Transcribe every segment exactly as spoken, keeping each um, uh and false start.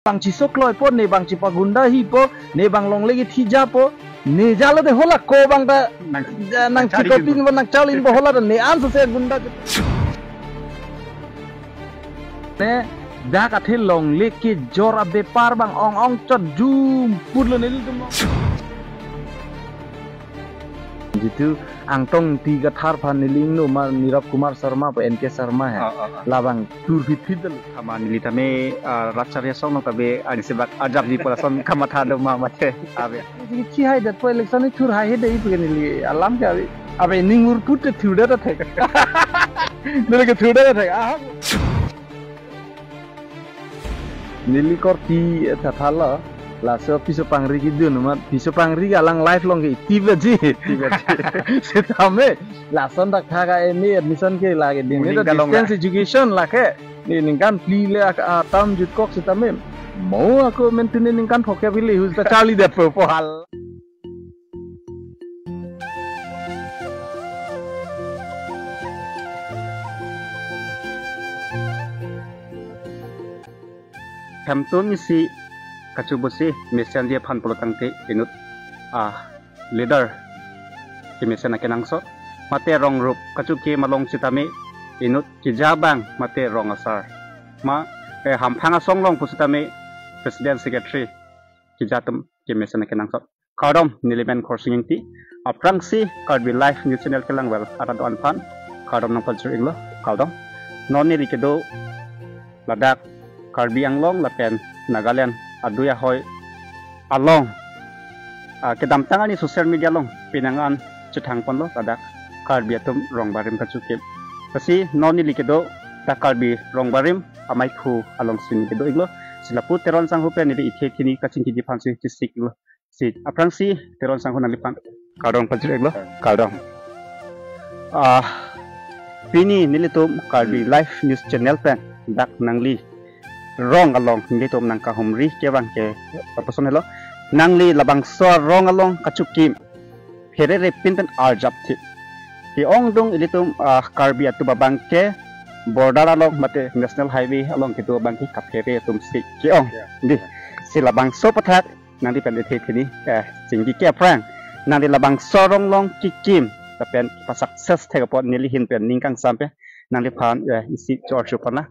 bang chisokloi po, ne bang chipagunda hi po, ne bang longle kethi ja po, ne jalo de hala ko bang ta nang, ja, nang chari chikopin din po, nang chalin po hala ta ne an sose gunda. Ne dak athe longle kejor abepar bang ong ong chot jum putlo nelitum. Jitu Angtong Ingti Kathar aphan neli ingno ma Nirav Kumar Sharma po N K Sharma he. Ah, ah, ah. Labang tur phit phit dal. Tama neli tame, ah, rat charli asong lo kabe ani sebak ajab di pula son kamatha do ma mate. Abe. Chi hai dat po election ni thur hai he dei pu neli alam ke abe. Abe ning mur put te thur dat thek. Neli ke thur dat thek. Ah. Neli korte, eh, thatha lo, laso piso pangri kedun amat, piso pangri ke alang live along ke iti baji. Iti baji. Setame, lason dak tha ka M A admission ke lake din. Uning neta kalong distance la. Education lake. Ne ningkan phli le ak-, atam jutkok setame. Mo ako mentu ne ningkan phokya bili hus ta charli det po pohal. Hemtun isi kachubusi mesenji aphan pulotangte inut, ah, leader kemesen akenangsot mate rong rup kachukim along sitame inut keja abang mate rong asar ma, eh, hamphang asong along pusitame president secretary keja atum kemesen akenangsot. Kardom, neli men Khorsing Ingti. Aphrangsi Karbi Live News Channel kelang well arat do-an aphan kardom nangpajir-iklo, kardom. Non neli kedo ladak Karbi Anglong lapen Nagaland adui ahoi along, ah, kedamtang arni social media along penang an chethang ponlo ladak Karbi atum rong barim kachukim. Lasi non neli kedo dak Karbi rong barim amaiphu alongsi neli kedo-iklo. Si lapu Teron Sangho pen neli ithe thini kachingkiji aphansi chesik-iklo. Si aphrangsi Teron Sangho nangliphan kardom pajir-iklo. Kardom. Ah, pini nelitum Karbi Live News Channel pen dak nangli rong along nelitum nangkahumri ke abang ke lapuson helo. Nangli labangso rong along kachukim pherere pin pen arjap thi. Ke-ongdung ilitum, ah, Karbi atum abang ke border along mate national highway along kedo abang ke kaphere atumsi ke-ong. Ya. Dei. Si labangso aputhak nangli pen ithe thini, eh, chingki ke aphrang nangli labangso rong along kekim lapen pa-success thek apot neli ahin pen ning kangsam pen nangliphan, eh, isi chor chu pon la.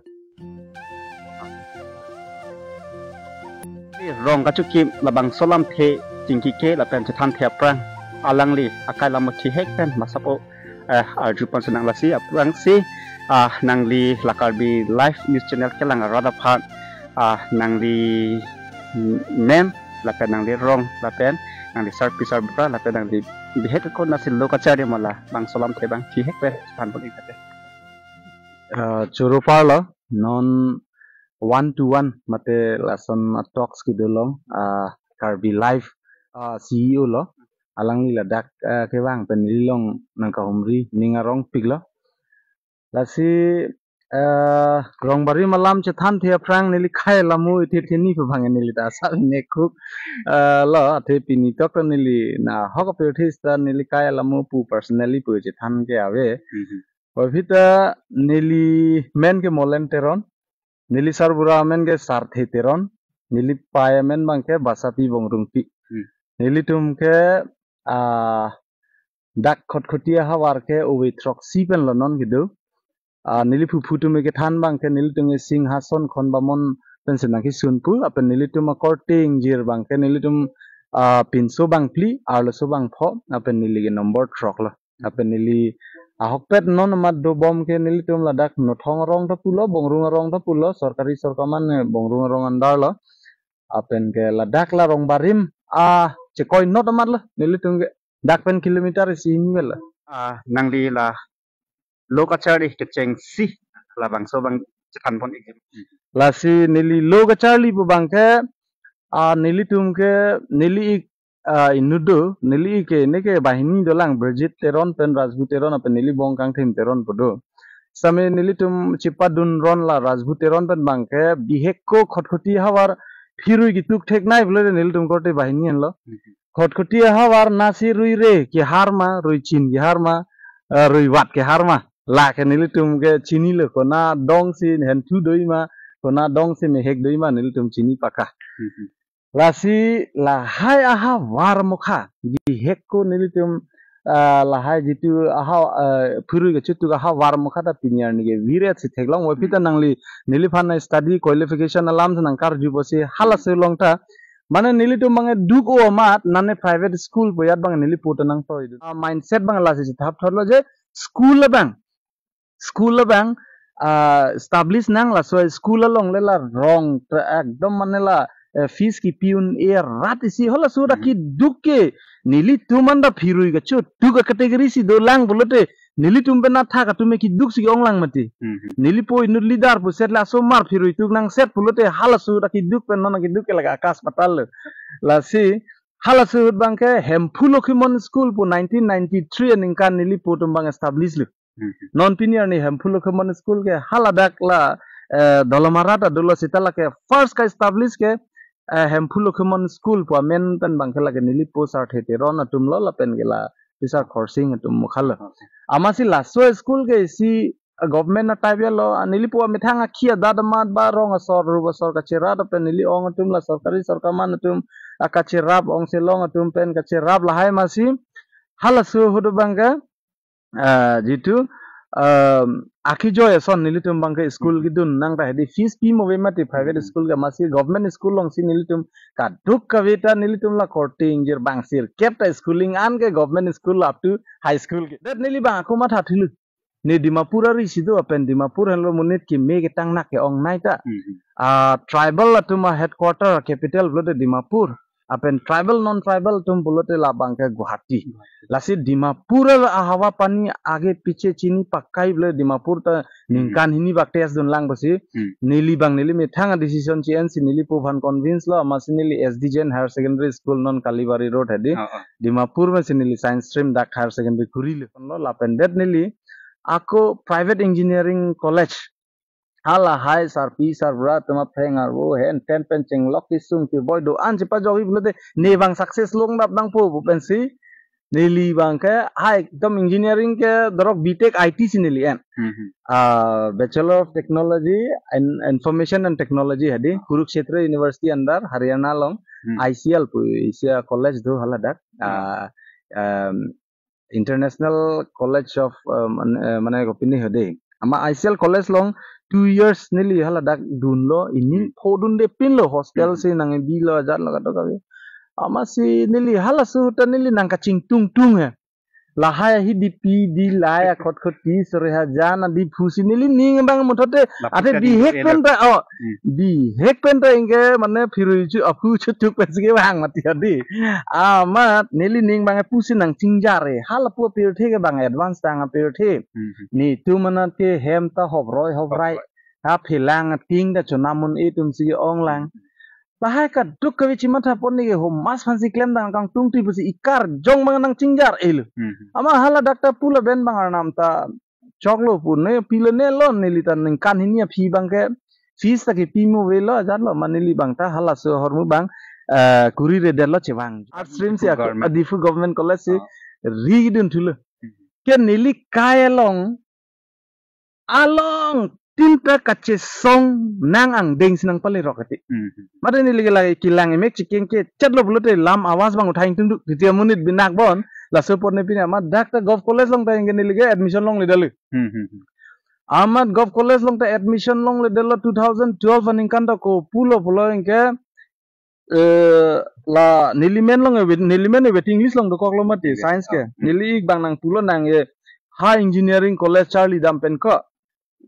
Rong kachukim labangso alamthe chingki ke lapen chethan the aphrang alangli akai lam thihek pen masapo, eh, arju pon si nang lasi aphrangsi, ah, nangli la Karbi Live News Channel kelang arat aphan, ah, nangli men lapen nangli rong lapen nangli sarpi sarbura lapen nangli bihek ko nasi lo kacharli ma labangso alamthe abang thihek pen chethan pon-ik kate. Ah, choro parlo non one to one mate lason a-talks kedo along, ah, Karbi Live, ah, C E O lo alangli ladak, ah, kevang pen neli along nangkahumri ning arong piklo. Lasi, eh, rong barim alam chethan the aphrang neli kai alamo ithe thini pu abang neli ta asap ne kuk, eh, lo athe pini tok ta neli nahok apirthe sita neli kai alamo pu personally pu chethan ke ave. Mhm. Aphi ta neli men ke Molen Teron, neli sarbura amen ke Sarthe Teron, neli pei amen abang ke Basapi Bongrungpi. Hmm. Nelitum ke, ah, dak Khatkhati ahavar ke ove throksi pen lo non kedo. Ah, neli phuphu atum kethan abang ke nelitum ke Singhason Khon Bamon pensi nangkesun pu, lapen nelitum akorte ingjir abang ke nelitum, ah, pinso bangphli, arloso bangpho, lapen neli ke number throk lo. Lapen neli ahokpet non amat dobom ke nelitum ladak Nothong arong ta pulo, Bongrung arong ta pulo, sorkari sorkaman, eh, Bongrung arong under lo. Lapen ke ladak la rong barim, ah, chekoi not amat lo, nelitum ke dak pen kilometer isi hini vel lo. Ah, nangli la lo kacharli kechengsi labangso abang chethan pon-ik. Lasi neli lo kacharli pu abang ke, ah, nelitum ke neli ik, ah, inut do, neli ik ke ne ke banghini dolang Bridget Teron pen Rajbu Teron lapen neli bong Kangthim Teron pu do. Sitame nelitum chepadun ron la Rajbu Teron pen abang ke bihek ko Khatkhati ahavar phirui ketuk theknei pulote nelitum korte banghini henlo. Khatkhati ahavar nasi rui re kehar ma, rui chin kehar ma, eh, rui vat kehar ma. Lake nelitum ke chinilo, konat dongsi henthu doi ma, kona dong si mehek do-i ma nelitum chini paka. Hmm. Lasi lahai ahavar mokha bihek ko nelitum, ah, lahai jitu aha, ah, phirui kachituk ahavar mokha ta pini arni ke viret si theklong, wai pita nangli neliphan study qualification alam si nangkarju pusi halaso along ta. Mane nelitum abang duk o amat nane private school pu ajat abang neli puta nangtoi. Ah, mindset abang lasi si thap thotlo je school abang school abang, ah, establish nang laso school along le la rong tra-, ekdom mane la, eh, fees kipi un-e rat isi halaso ta kiduk ke nelitum anta phirui kachituk a-category si dolang pulote nelitum pen athak atum kiduk si onglang mati. Hmm. Neli po inut leader puset laso mar phirui tuk nangset pulote halaso ta kiduk pen non kiduk ke laga akas patal lo. Lasi halaso ahut abang ke Hemphu Lokhimon School pu nineteen ninety-three aningkan neli po atum abang establish lo. Hmm. Non pini arni Hemphu Lokhimon School ke haladak la, eh, Dolamara ta dolo seta lake first ka-establish ke, eh, Hemphu Lokhimon School pu amen pen abang ke lake neli po Sar Thethe Teron atum lo lapen ke la Sar Khorsing atum mokha lo. Okay. Amatsi laso school ke isi, eh, government a-type lo, ah, neli po amethang akhi adat amat ba rong asor rup asor kacherap pen neli ong atum la sorkari sorkar aman atum, ah, kacherap ong selong atum pen kacherap lahai amatsi halaso ahut abang ke ah, jitu, um, akhi joi ason nelitum abang ke school kidun nang ta hedi fees pi mo ave mati private school ke amatsi government school along si nelitum kaduk kave ta nelitum la korte ingjir bang sirkep ta schooling an ke government school up to high school ke. Det neli abang ako matha thulo. Ne Dimapur ari si do lapen Dimapur henlo monit keme ketang nak ke-ongnei ta. Hmm. Ah, tribal atum a-headquarter capital pulote Dimapur. Lapen tribal non-tribal atum pulote labang ke Guwahati. Guwahati. Lasi Dimapur ahawa pani age piche chini pakai pulote Dimapur ta ningkan hini bak test dunlang pusi. Hmm. Neli abang neli methang a-decision chi-en si neli po aphan convince lo amatsi neli S D Jain Higher Secondary School non Kalibari Road hedi. Oh, oh. Dimapur amatsi neli science stream dak higher secondary kuri lo. Lo lapen det neli ako private engineering college halahai sarpi sarbura atum aphreng arvo henten pen chenglok kesung keboi do-an chepajokji pulote ne abang success longdap nangpo pu pensi neli abang ke hai ekdom engineering ke dorok B Tech I T si neli en. Hmm. Ah, Bachelor of Technology and Information and Technology hedi Kurukshetra University under Haryana along. Hmm. I C L pu isi a-college do haladak. Hmm. Ah, um, International College of, uh, man-, uh, mane kopine hedi. Amat I C L college along two years neli haladak dunlo, ini Hmm. pho dunde pinlo hostel Hmm. si nangbi lo ajat lo kadokave. Amatsi neli halaso ta neli nangkachingtung tung he. Lahai ahi dipi di lai akhot khot ti sore hajan adi phusi neli ning abang muthote Lapu ate ka di bihek elo. Pen ta, oh, Hmm. bihek pen ta ingke mane phirui chu aphu chutuk pensi kevang mati hedi. Amat neli ning abang pusi nangchingjar e. Halapu apirthe ke abang advance tang apirthe. Hmm. Netum anat ke hem ta hoproi hoprai. Hoprai. Ha phelang ating ta chonam un-e atum si onglang. Hmm. Lahai kaduk kave chimatha pon ne ke homas aphansi klemdang kangtung ti pusi ikarjong abang nangchingjar e lo. Hmm. Amat haladak ta pu lapen abang arnam ta choklo pu ne pilo ne lo neli ta ningkan hini aphi abang ke fees ta kipi mo avelo ajat lo mane neli abang ta halaso ahormu abang, eh, kuri redet lo chevang. Arts stream si Diphu ako, Government. Ah, Diphu Government College si Ah. ri dun thulo. Hmm. Ke neli kai along along tin ta kachesong nang angdeng si nangpalerok ati. Hmm. Mate neli ke lagi kelang emek chikeng ke chatlo pulote lam awas abang uthai tungduk titi amonit binak bon laso apor ne pini amat dak ta Govt College along ta ingke neli ke admission longledetlo. Hmm, hmm, hmm. Amat Govt College along ta admission longledetlo two thousand twelve aningkan ta ko pulo pulo ingke, eh, la neli men along e wait-, neli men e waiting list along dokoklo mati. Yes. Science ke. Ah, hmm. Neli ik abang nangpulo nang e ha engineering college charlidam pen ko.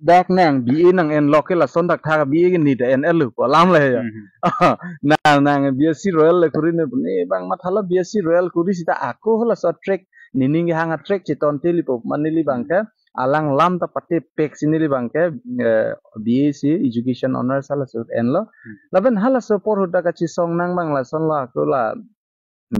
Dak nang B A nang-enlok ke lason dak thak B A ke ne ta en-etlo pu alam le ya. Hmm. Nang, nang B S C Royal le kuri ne ne abang mathalo B S C Royal kuri sita ako halaso track nening hang a-track chiton teli po mane neli abang ke alang lam ta pate pek si neli abang ke, eh, B A si education honours halaso enlo. Hmm. Lapen halaso apor ahut ta kachesong nang abang lason lo ako la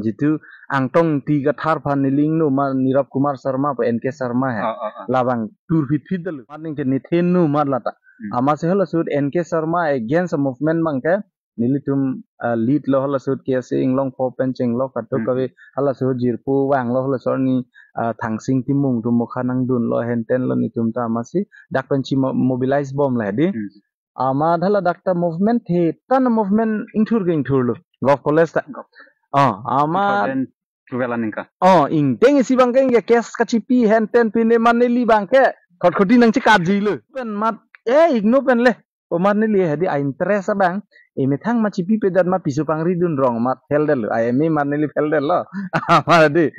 jitu Angtong Ingti Kathar aphan neli ingno ma Nirab Kumar Sharma pu N K Sharma he. Ah, ah, ah. Labang tur phit phit detlo. Mat ningke nithen nu mat lata. Hmm. Amatsi halaso ahut N K Sharma against a-movement abang ke nelitum, ah, lead lo halaso ahut K S A Inglongpho pen chenglok kadokave Hmm. halaso ahut jirpo vanglo halaso arni, ah, Thangsing Timung atum mokha nangdunlo henten lo netum ta amatsi dak pen chi mo-, mobilize bomlo hedi. Hmm. Amat hala dak ta movement the tan movement ingthur ke ingthur lo. Govt College ta. Govt. Oh, amat two thousand twelve aningkan. Oh, ingdeng isi abang ke ingke case kachipi hen ten pine amat neli abang ke khotkhoti nangchekatji lo. Pen amat eh igno pen le. Amat neli hadi a interest abang. Emethang amat chipipedet amat piso pangri dun rong amat pheldetlo. A M A amat neli pheldetlo. Amat hadi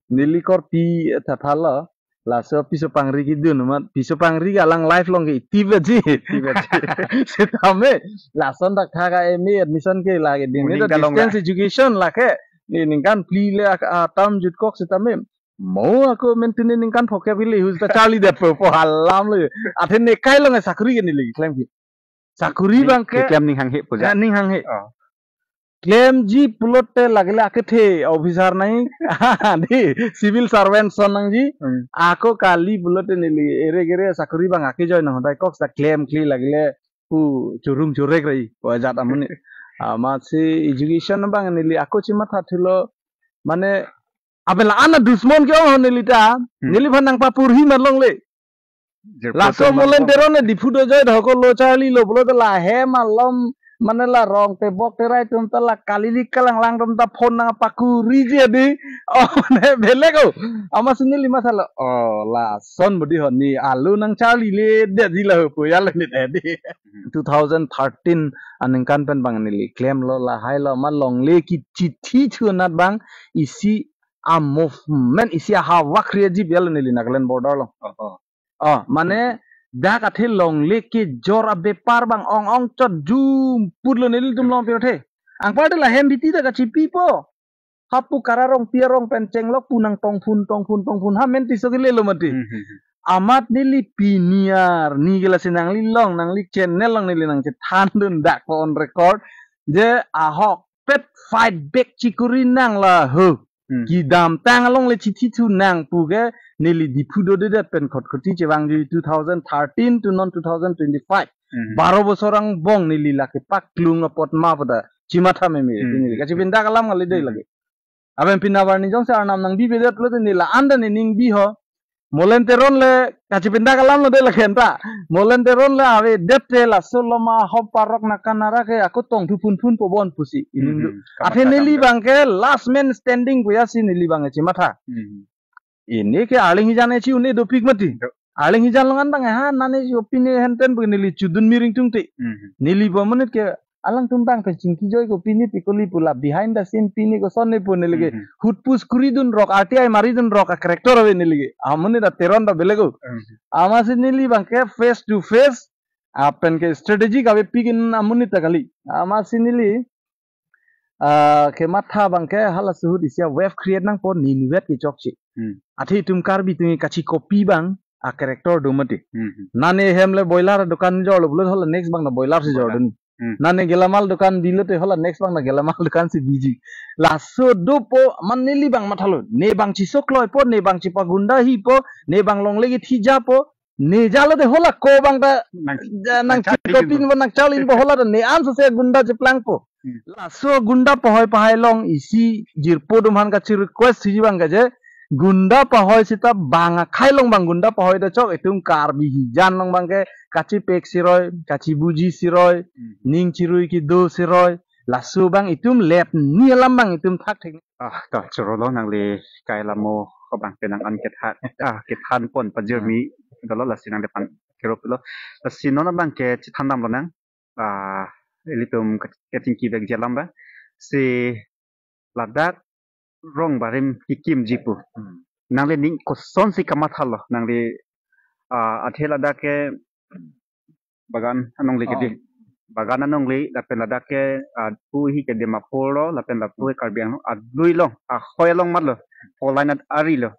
neli korpi thatha lo. Laso piso pangri kedun amat piso pangri ke alang life along ke iti baji. Iti baji. Sitame lason dak thak a M A admission ke lake ding. Uning neta kalong distance la. Education lake. Ni ningkan phli le ak-, atam jutkok sitame. Mo ako mentune ningkan phokep hili hus ta charli det po po halam le. Athe nekai along sakuri ke neli klem ki. Sakuri abang ke. Keklem ning hanghe puja. Ya, ning hanghe. Oh. Klemji pulote lagile akethe officer nai. Di civil servant ason nangji. Hmm. Ako kali pulote neli ere gere sakuri abang ake join nang hodai kok sa klemkle lagile pu churung churek rai. Wajat amonit. Amatsi education abang neli ako chimatha thulo mane abela ana dusmon ke-ong ho neli ta. Hmm. Neli aphan nangpapurhi amat longle. Jirpo laso atum Molen malom. Teron ne Diphu do joy do ko lo charlilo pulote la hem alom mane la rong tebok terai atum ta la kalilik kalanglang atum ta phone nangpakuriji hadi. Oh, ne belek o. Amatsi neli matha lo. Oh, lason bodi ho ni alu nangcharlile detji la ho pu ya le ni hadi. Two thousand thirteen aningkan pen abang neli klemlo lahai lo amat longle ke chithi thu anat abang isi a movement isi a hawa creative ya lo neli Nagaland border along. Oh, oh. Oh, mane dak athe longle kejor abepar abang ong ong chot jumput lo nelitum along pirthe. Anparta la hem biti ta kachipipo. Hapu kararong piarong pen chenglok pu nangtongphun tongphun tongphun ha menti so kele lo mati. Hmm, hmm, hmm. Amat neli pini arni ke lasi nangli along nangli channel along neli nangchethan dun dak po on record. Je ahokpet fight back chikuri nang la ho. Hmm. Kedamtang along le chithi thu nang pu ke neli Diphu do de det pen khotkhoti chevangji two thousand thirteen to non two thousand twenty-five. Hmm. Baro bosor angbong neli lake paklung apot ma pada chimatha meme. Hmm. Neli kachipindak alam kali dei. Hmm. Lake. Aben pinabar ni jongsi arnam nangbibe det pulote neli la-an ta nening bi ho. Molen Teron le kachipindak alam lo de lakhenta. Molen Teron le avedet te laso loma hop parok nakan nara ke ako tongthu phunphun pobon pusi. Ining do. Hmm, hmm. Athe kamatha neli dam abang ke last man standing puya si neli abang chimatha. Hmm. Ini ke Arleng Hijan echi un-e dopik mati. Do. Arleng Hijan along an abang ha nane jo pine henten pu neli chudun miring tungte. Hmm. Neli bo monit ke alangtum abang pen chingki joi ko pine pi koli pu la behind the scene pine koson ne pu neli ke. Hmm. Hut pus kuri dun rok R T I mari dun rok a character ave neli ke. Amonit ta Teron ta belek o. Hmm. Amatsi neli abang ke face to face. Apen ke strategy kave pikin amonit ta kali. Amatsi neli ah, kematha abang ke hala suhut isi a wave create nangpo ninvet kechokche. Hmm. Athe itum Karbi atum kachikopi abang a character do mati. Hmm, hmm. Nane hem le boiler dukan jorlo pulo hala next abang na boiler si jor dun. Hmm. Nane gelamal dukan bilo te hala next abang na gelamal dukan si biji. Laso dopo amat neli abang mathalo. Ne abang chisokloi po, ne abang chipagundahi po, ne abang longle kethija po, ne jalo te hala ko abang ta nang, ja, nang nang chikopin po, nang charlin po hala ta ne an sose gunda cheplangpo. Hmm. Laso gunda pahoi pahai along isi jirpo atum aphan kachi request hiji abang ke je gunda pahoi seta bang akhei along abang gunda pahoi ta chok itum Karbi Hijan along abang ke kachipek siroi, kachibuji siroi, hmm, ning chirui kedo siroi, laso abang itum let ni alam abang itum thakthek. Ah, ta choro lo nangli kai lamo ko abang ke nang an kethan, ah, kethan pon pajirmi dolo lasi nangliphan kero pilo. Lasi non abang ke chethan damlo nang. Ah, ilitum ke-, kechingki vekji alam ba. Si ladak rong barim kekimji pu. Hmm. Nangli ning kosonsi kamathalo. Nangli, ah, athe ladak ke bagan anong le ke di. Oh. Bagan anong le, lapen ladak ke, ah, pu hi ke Dimapur lo, lapen lapu hi Karbi Anglong, adui along, ahoi along matlo, four lane at ari lo.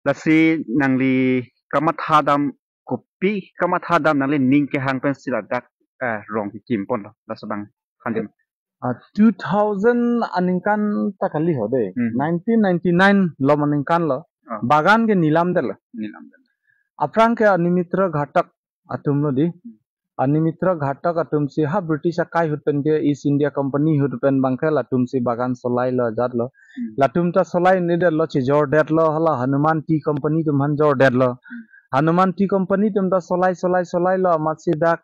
Lasi nangli kamatha dam, kopi kamatha dam nangli ning kehang pensi ladak, eh, rong kekim ponlo, laso abang than dam. Ah, two thousand aningkan ta kali ho de. Hmm. Nineteen ninety-nine lom aningkan lo. Ah. Bagan ke nelamdetlo. Nelamdetlo. Aphrang ke Animitra Ghatak atum lo di. Hmm. Animitra Ghatak atum si ha British akai ahut pen ke East India Company ahut pen abang ke latum si bagan solai lo ajat lo. Hmm. Latum ta solai nedet lo chejor det lo hala Hanuman Tea Company atum aphan jor det lo. Hmm. Hanuman Tea Company atum ta solai solai solai lo amatsi dak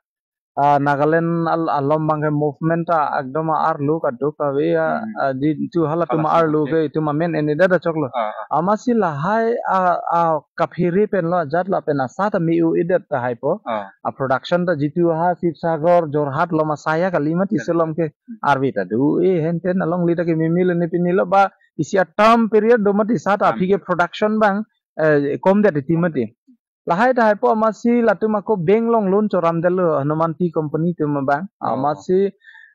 ah, Nagaland al-, alom abangke movement ta ekdom arlo kadokave ya, Hmm. ah, di tu halatum Hala arlo sumat ke itum amen ene dada choklo. Ah, ah. Amatsi lahai, ah, ah, kaphere pen lo ajat lapen asat ta me-u-edet tahai po. Ah. A production ta jitu ha Sibsagar, Jorhat alom asai ya kali mati Yes. selom ke Hmm. arve ta do-e henten along lita ke mimil ne pini lo ba isi a term period do mati sat Term. aphi ke production abang, eh, komdet ti mati. Lahai tahai po amatsi latum ako bank along loan choramdetlo Hanuman Tea Company atum abang. Oh. Amatsi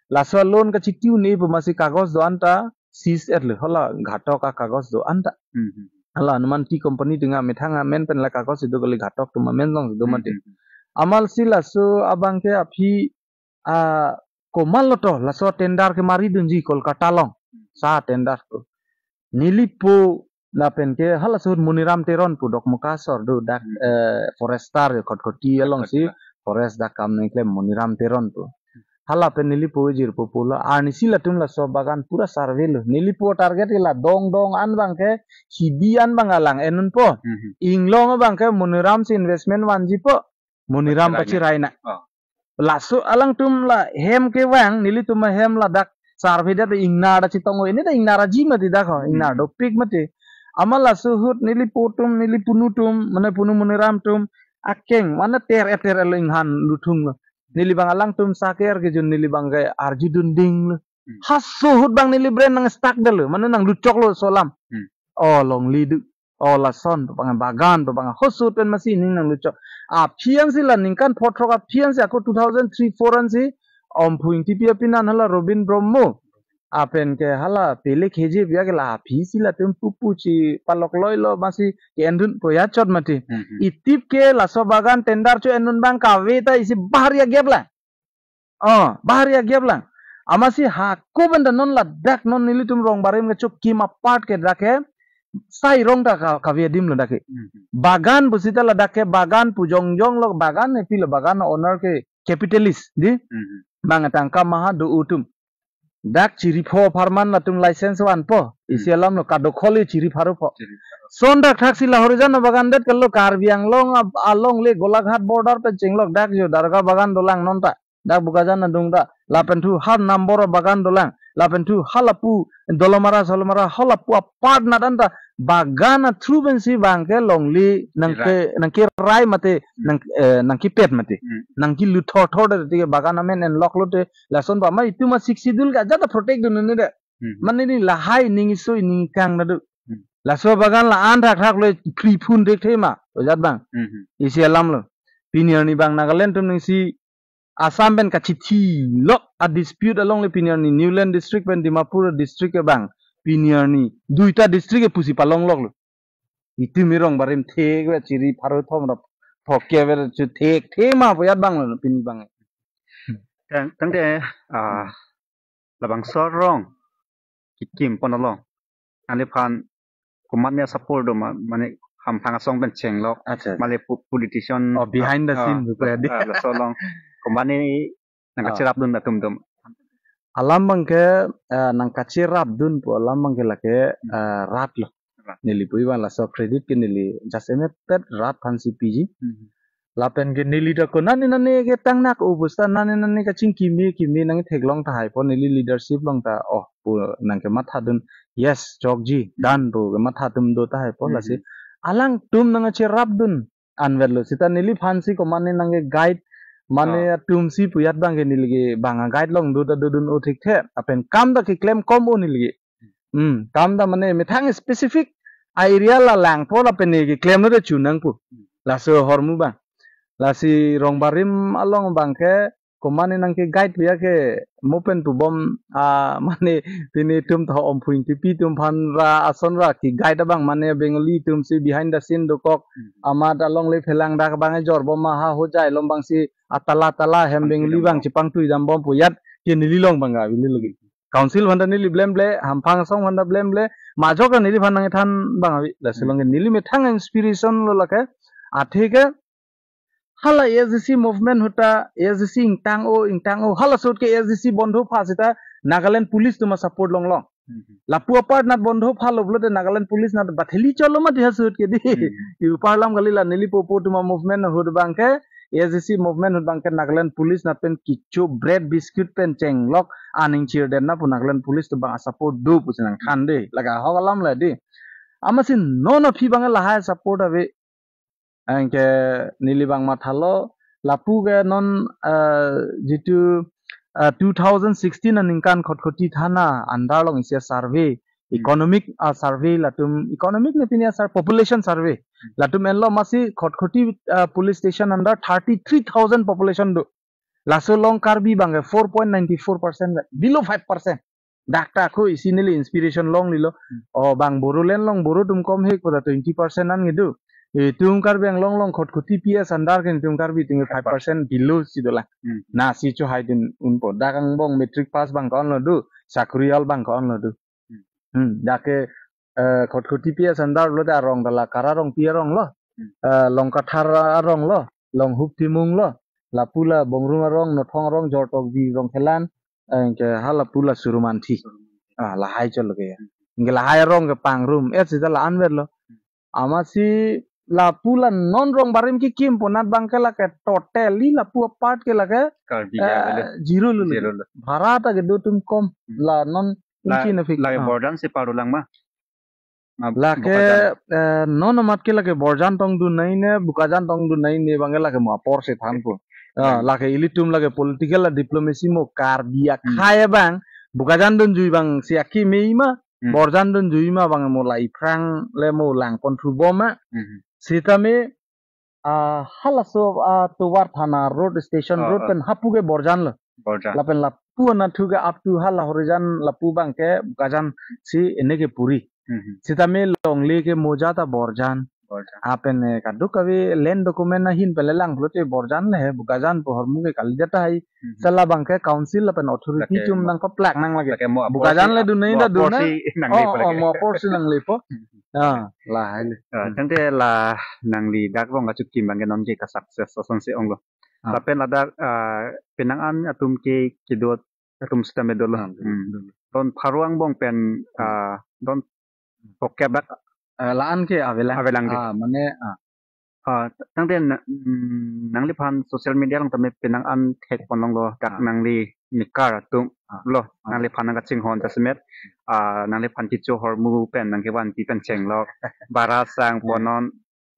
laso loan kachitiu ne pu amatsi kagos do-an ta seize etlo, hala ghatok akagos do-an ta. Hmm, hmm. Hala Hanuman Tea Company atum amethang amen pen la kagos ido kali, ghatok atum amen along do mati. Hmm, hmm, hmm. Amatsi laso abangke aphi, ah, komatlo to laso tender kemaridunji Kolkata along. Sa tender ko. Neli po lapen ke halaso ahut Moniram Teron pu Dokmoka asor do dak, Hmm. eh, forester Khatkhati alongsi Khatkhati. forest dak kam nangklem Moniram Teron pu. Hala pen neli po jirpo pulo. Arnisi latum laso bagan pura survey lo. Neli po target ke la dong dong an abangke hidi an abang alang enun po. Hmm. Inglong abangke Moniram si investment vanji po. Moniram Pachirai na. Pachirai na. Oh. Laso alangtum la hem kevang, nelitum ahem ladak survey det ingnar ta chetong-o, ini ta ingnar aji mati dak ho, Hmm. ingnar dopik mati. Amat laso ahut neli po atum, neli punu atum, mane punu Moniram atum, akeng, mane ter eter elo inghan luthung lo. Neli abang alangtum saker kejun neli abangke arjudun dinglo. Hmm. Halaso ahut abang neli brain nang stuck detlo, mane nang luchoklo laso alam. Hmm. Oh, longle do. Oh, lason abang bagan abang halaso ahut pen amatsi ning nang luchok. Aphi ansi la ningkan phongo throk aphi ansi ako two thousand three four ansi Omphu Ingtipi apinan hala Robin Brahmo. Apen ke hala Pele Kheje pu ya ke la aphi si latum pupu chipalok loilo amatsi ke-endun po ya chot mati. Hmm, hmm. Itip ke laso bagan tender cho-endun abang kave ta isi bahar ya gap la. Oh, bahar ya gap lang. Amatsi hako pen ta non ladak non nelitum Rongbarim kecho kim apart ke dak ke sai rong ta ka, kave adim lo dak ke. Hmm. Bagan pusita ladak ke bagan pu jongjong lo, bagan ne pilo, bagan owner ke capitalist di. Hmm. Bang tangka maha do atum. Dak chiri pho apharman latum license vanpo. Hmm. Isi alam lo kadokave chiri pharo pho. Chiri pharo. Son dak thak si la Horijan bagan det kalo Karbi Anglong ab-, along le Golaghat border pen chenglok dak jo Darga bagan dolang non ta. Dak Bokajan adung ta, lapen thu ha Nambor abagan dolang, lapen thu ha lapu Dolamara Solomara ha lapu apart nat an ta bagan a through pensi abangke longle nangke, Kirai. nangkerai mate, Hmm. nang, eh, nangkepet mate, Hmm. nangkelut thor thor de, tike bagan amen enlok lote, lason ba ma itum a Sixth Schedule ke ajat ta protect dun ne de. Hmm. Mane ni lahai ning iso ning kang na do. Hmm. Laso bagan la-an thak thak lo free phone dek the ma, ojat abang. Hmm. Isi alam lo. Pini arni abang Nagaland atum nangsi Assam pen kachithilok a dispute along le pini arni Newland district pen Dimapur district ke abang pini arni duita district ke pusi palonglok lo. Itum irong barim thek ve chiri pharo thom rap thok ke ve chu thek the ma pu ajat abang lo pini abang. Tang, tangte, ah, labangso arong kekim pon along, nangliphan komatne support do ma, mane hamphang asong pen chenglok, Acha. mane po-, politician, Oh, behind the ah, scene ah, pu ya di. ah, laso along komatne nang Ah. kacherapdun atum atum. Alam abangke, eh, nang kacherapdun pu alam abangke lake, Hmm. eh, rat lo. Rat. Neli pu ivan laso credit ke neli just emet pet rat aphansi piji. Hmm. Lapen ke neli ta ko nane nane ke tangnak obostha nane nane kachingkimi kimi nangtheklong tahai po neli leadership along ta oh pu nangkemathadun yes chokji dan pu kemathadun do tahai po lasi Hmm. alangtum nangkacherapdun anvet lo sita neliphansi komatne nangke guide mane Ah. atumsi pu ajat abangke neli ke bang a guide along do ta dodun o thik the lapen kam ta keklem kom o neli ke. Hmm, kam ta mane methang specific a area la langpo lapen ne keklem lo de chu nangpo. Laso ahormu abang. Lasi rong barim along abangke komatne nangke guide pu ya ke mo pen pubom, ah, mane pini atum ta Omphu Ingtipi atum aphan ra ason ra ke guide abang mane Bengali atumsi behind the scene dokok Hmm. amat along le phelang dak abang jorbom ma ha Hojai along abangsi atala tala hem Pangtui Bengali dam abang bom. chepangtui dam bom pu ajat ke neli along abang ga bili lagi. Council aphan ta neli blemble, hamphang asong aphan ta blemble, majok ta neliphan nangthan abang avi. Laso Hmm. along ke neli methang inspiration lo lake, athe ke hala A S D C movement ahut ta, A S D C ingtang o, ingtang o, halaso ahut ke A S D C bondho pha sita Nagaland police atum a support longlong. Hmm. Lapu apart nat bondho phalo pulote Nagaland police nat batheli cholo mati halaso ahut ke di. Hmm. Iu parlam kali la neli popo atum a movement ahut abangke, A S D C movement ahut abangke Nagaland Police nat pen kecho bread biscuit pen chenglok aning chirdetna pu Nagaland Police atum abang a-support do pusi nangthan de. Lake ahok alam le di. Amatsi non aphi abangke lahai support ave. Anke neli abang mathalo, lapu ke non, eh, jitu, eh, two thousand sixteen aningkan Khatkhati thana under along isi a-survey, economic a-survey latum, economic ne pini a-sur-, population survey. Latum enlo amatsi Khatkhati, eh, police station under thirty-three thousand population do. Laso along Karbi abangke four point nine four percent, below five percent. Dak ta ako isi neli inspiration longlelo. Oh, bang Bodoland along Boro atum kom hek pada twenty percent an kedo. Itum Karbi Anglong along Khatkhati P S under ke itum Karbi tinggal five percent below si dolang. Hmm. Lasi chohai dun unpo. Dak angbong matric pass abang ko-an lo do, sakuri hal abang ko-an lo do. Hmm. Hmm, dak ke, eh, Khatkhati P S under lo dak arong dala Kara Rongpi arong lo. Hmm. Eh, Longkathar arong lo, Longhuk Timung lo. Lapu la Bongrung arong, Nothong arong, Jortokbi arong kelan, eh, ke hala pu la Surumanthi. Ah, lahai chot lo ke ya. Ke lahai arong ke pangrum, et sita la anvet lo. Amatsi lapu la non rong barim kekim ponat abangke lake totally lapu apart ke lake, Karbi eh, ya, zero lo. Zero lo. Bhara ta kedo atum kom. Hmm. La non La, ingki na fik. Lake ah. Borjan si parulang ma. Ah, lake, Bokajan. Eh, non amat ke lake Borjan tong dun nai ne, Bokajan tong dun nai ne, abangke lake mo apor si thanpo. Ah, hmm. Lake ilitum lake political la diplomacy mo Karbi akhai abang, Bokajan dunjui abang si akeme ma, hmm. Borjan dunjui ma abang mo la iphrang le mo lang konthu bom ma. Hmm. Sitame, ah, halaso, ah, tovar thana road, station oh, road oh. Pen hapu ke Borjan lo. Borjan. Lapen lapu anatthu ke up to hala Horijan lapu abangke Bokajan si ene ke puri. Hmm. Sitame longle ke moja ta Borjan. Borjan. Lapen, eh, kadokave land document ahin pele lang pulote Borjan le he, Bokajan pu ahormu ke kalidet tahai. Hmm. Lasi labangke council lapen authority lake atum mo-, nangpaplak nang lake. Lake mo apor Bokajan si, le dun nai mo da dun apor nai. Si nang oh, lepo oh, lake. Mo apor si nang lepo. Hmm. Ah, lahai le. Ah, hmm. Tangte la nangli dak rong kachotkim abangke non ke ka-success asonsi onglo. Ah. Lapen ladak, ah, penang an atum ke kedo atum sitame dolo. Ah, hmm. Dolo. Don pharo angbong pen, hmm. Ah, don pokep dak. Eh, la-an ke avelang. Avelang ke. Ah, mane, ah. Ah, tangte na-, mm, nangliphan social media along tame penang an thek pon longlo dak ah. Nangli mekar atum ah. Lo ah. Nangliphan nangkachinghon jasemet. Ah, nangliphan kecho ahormu pen nangkevanpi pen chenglok. Bara sang ah. Ponon.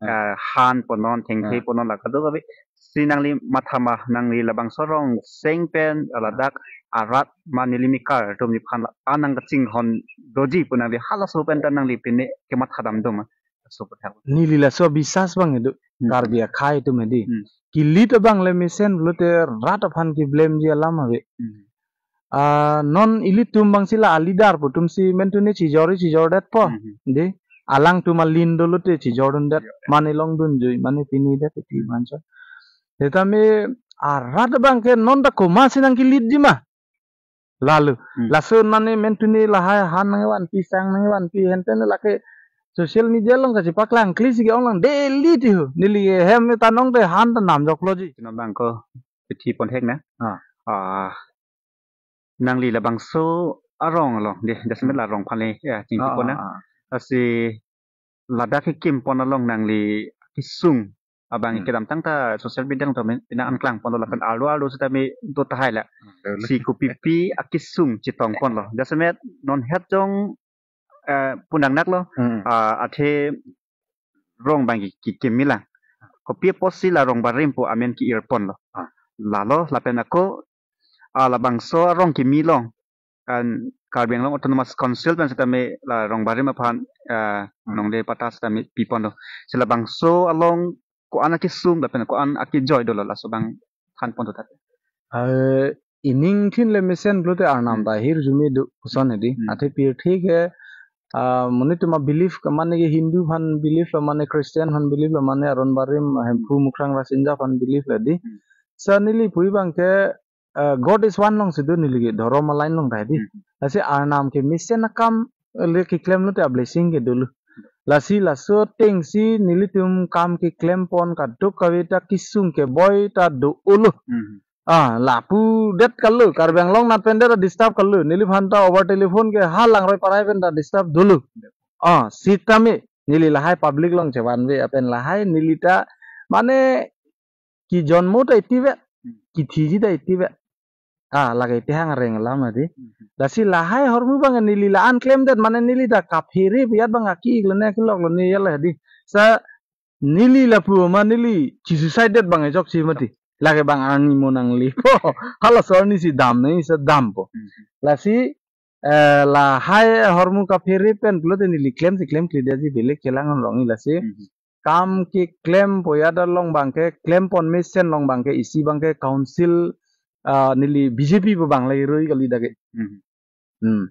Ah. Eh, han ponon, thengtheng ah. Ponon la kadokave. Si nangli matha ma nangli labangso rong seng pen, ah. Ladak arat ma neli mekar atum neliphan la-an nangkachinghon doji pu nangli halaso pen ta nangli pine kematha dam do ma. So pu thak. Neli laso bisas abang kedo. Hmm. Karbi akhai atum hedi. Hmm. Ki-lead abang le mesen pulote rat aphan ke-blameji alam ave. Hmm. Ah, non ilitum abang si la a-leader pu atum si mentune chijor chijordetpo. Mhm. De, alangtum alin dolote chijordundet. Iya. Mane longdunjui, mane pinidet iti hmm. Manso. Sitame arat abangke non ta komatsi nangke-leadji ma. Lalu, hmm. Laso mane mentune lahai han nangvanpi sang nangvanpi hente ne lake social media along kachipaklangkle si ke-ong lang daily tiho. Neli hem ta nong te han ta namjokloji. China abang ko pithi pon hek na. Ah. Ah, nangli labangso arong along de, jasemet la rong aphan le, ya, chingki ah, pon na. Ah, ah. Lasi ladak kekim pon along nangli kesung abang hmm. Kedamtang ta social media along tame pina anklang pon lapen arlo arlo sitame do tahai la. Hmm. Si kopipi akesung chetong ponlo. Jasemet non het jong eh, punang naklo, hmm. Ah, athe rong abang ke, ke, kemila. Kopi apotsi la rong barim pu amen ke-ir ponlo. Ah. Lalo, lapen ako, ah, labangso rong kemi along. Kan Karbi Anglong Autonomous Council pen sitame la rong barim aphan, ah, hmm. Nongle patta sitame pi ponlo. Si labangso along ko-an akesung, lapen ko-an akejoi dolo laso abang than pon tutat. Eh, ining thin le mesen pulote Arnam hmm. Ta hirjume do koson hedi. Hmm. Athe pirthe ke, ah, monit atum a-belief ke mane ke Hindu aphan belief lo mane Christian aphan belief lo mane aron barim Hemphu Mukrang Rasinja aphan belief lo di. Hmm. Sa neli pu abang ke, ah, God is one along si do neli ke dhorom a-line along ta hedi. Hmm. Lasi Arnam ke mesen akam le keklem lote a-blessing ke dolo. Lasi laso atengsi nelitum kam keklem pon kadokave ta kesung keboi ta do-olo. Hmm. Ah, lapu det kalo, Karbi Anglong nat pen det disturb kalo, neliphan ta over telephone ke ha Langroi Parai pen ta disturb dolo. Ah, sitame, neli lahai public along chevanve, lapen lahai neli ta, mane, Ki jonmo ta iti vet, Hmm. ki thiji ta iti vet. Ah, lake iti hang reng alam adi. Hmm. Lasi lahai ahormu abang neli la-an klemdet, mane neli ta kaphere piyat abang aki ik lo ne kilok lo ne ya la di. Sa neli lapu ma neli chi suicide det abang ejok si mati. Lake abang arni mo nangli po. Halaso arni si dam nangji sa dampo. Hmm. Lasi, eh, lahai ahormu kaphere pen pulote neli klem si klemkledet si belek chelang rong-i lasi. Hmm. Kam keklem po ya da along abang ke klem pon mesen along abang ke isi abang ke council, ah, neli B J P pu abang lagi rui kali dak ke. Hmm. Hmm.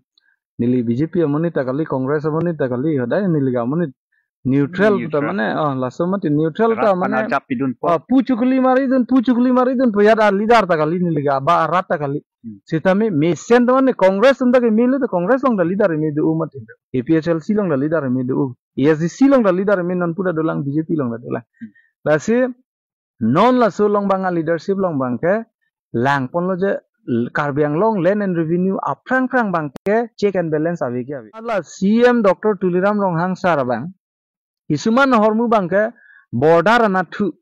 Neli B J P amonit ta kali, Congress amonit ta kali, hodai neli ke amonit neutral ta Neutral. mane, oh, laso mati neutral ta Rat mane, panajap pidun po. oh, pu chukli mari dun, pu chukli mari dun, po ya da leader ta kali neli ke, aba arat ta kali. Hmm. Sitame mesen ta mane Congress atum ta ke melu ta Congress along ta leader me do mati. A P H L C along ta leader me do. A S D C along ta leader me non pu ta dolang, B J P along ta dolang. Hmm. Lasi non laso along abang a leadership along abang ke lang ponlo je Karbi Anglong Land and Revenue aphrang phrang abang ke check and balance ave ke ave. Ala C M Doctor Tuliram Ronghang sir abang kisuman ahormu abang ke border anatthu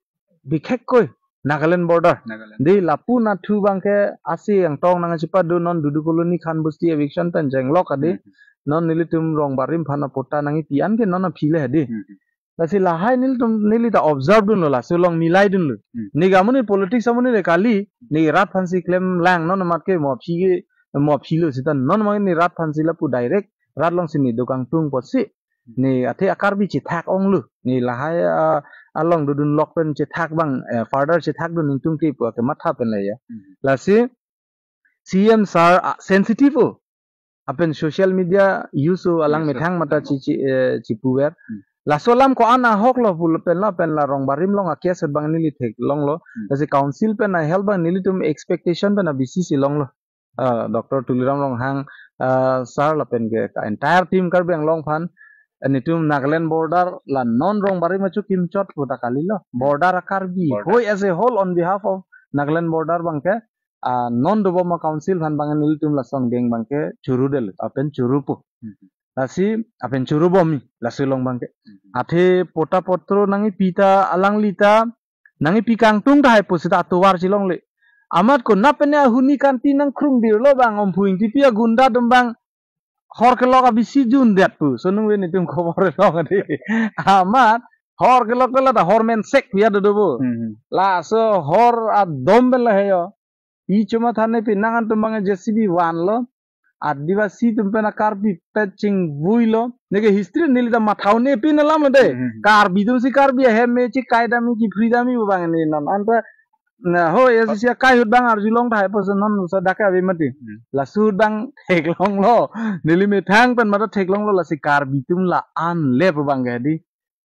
bikhekkoi Nagaland border. Nagaland. Di lapu anatthu abang ke asi Angtong nangchipado non Dudu Colony Khan Bosti eviction pen jenglok adi. Hmm. Non nelitum rong barim aphan apatta nangkepi an ke non aphi le adi. Hmm. Lasi lahai nelitum neli ta observe dunlo laso along milai dunlo. Hmm. Ne ke amonit politics amonit le kali, ne rat aphan si klem lang non amat ke mo aphi ke mo aphi lo sita non amat ne rat aphan si lapu direct rat along si ne do kangtung apotsi. Ne athe a Karbi chethak onglo. Ne lahai, ah, along dodun lok pen chethak abang, eh, further chethak dun ingtung ke pu ke matha pen le ya. Hmm. Lasi C M sir, ah, sensitive o. Apen social media use o alang Use o. methang mata chi, chi, eh, chipuver. Hmm. Laso alam ko-an ahok lo pulo pen la pen la rong barim along a case abang neli theklonglo. Hmm. Lasi council pen a help abang nelitum expectation pen a B C C longlo. Ah, Doctor Tuliram Ronghang, ah, sir lapen ke entire team Karbi Anglong aphan, eh, netum Nagaland border la non rong barim achu kimchot pu ta kalilo. Border a Karbi. Border. Hoi as a whole on behalf of Nagaland border abang ke, ah, non dobom a council aphan abang nelitum lasong deng abang ke churu del, apen churu po. Hmm. Lasi, apen churu bomi, laso along abang ke. Hmm. Athe patta potro nangkepi ta alangli ta, nangkepi kangtung tahai pu sita atovar chelongle. Amat ko nap pen ahuni kanti nangkrung dir lo abang, Omphu Ingtipi agunda atum abang hor kelok a B C jun det pu. So nung ven itum khobor long adi. Amat hor kelok ke la ta hor mensek ya dodo bu. Hmm. Laso hor adom pen la heyo. I chuma thane pi nang antum abang J C B vanlo. Adivasi atum pen a Karbi pet chingvuilo. Ne ke history neli ta matha un-e pin alam de. Hmm. Karbi atum si Karbi ahem me chi kai dami chi free dami abang ne non anta na ho ya si sia kai ahut abang arjulong tahai pu so non so dak ave mati. Hmm. Laso ahut abang theklonglo. Neli methang pen mata theklonglo lasi Karbi atum la-an le pu abang ke di.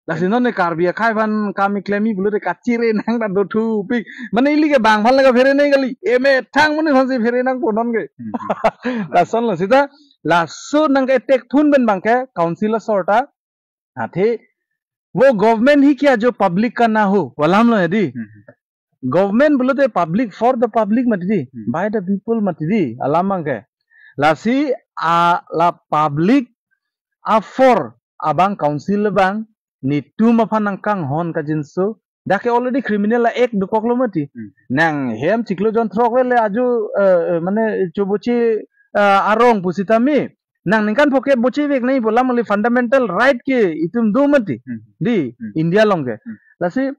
Lasi non ne Karbi akhei aphan kami klemi pulote kachire nang ta dothupik. Mane ili ke bang aphan le kaphere nang kali. E methang mane aphan si phere nangpo non ke. Hmm. Lason lo sita. Laso nangke-attack thun pen abang ke council asor ta. Athe, वो गवर्नमेंट ही क्या जो पब्लिक का ना हो, pu alam lo ya di. Hmm. Government pulote public, for the public mati di, Hmm. by the people mati di, alam abang ke. Lasi a la public a for abang council abang netum aphan nangkanghon kajinso. Dak ke already criminal a act dokoklo mati. Hmm. Nang hem chiklo jon throk le ajo, eh, eh, mane choboche, eh, arong pusitame. Nang ningkan pho ke bochevek nangji pu alam le fundamental right ke itum do mati. Hmm. Di Hmm. India along ke. Hmm. Lasi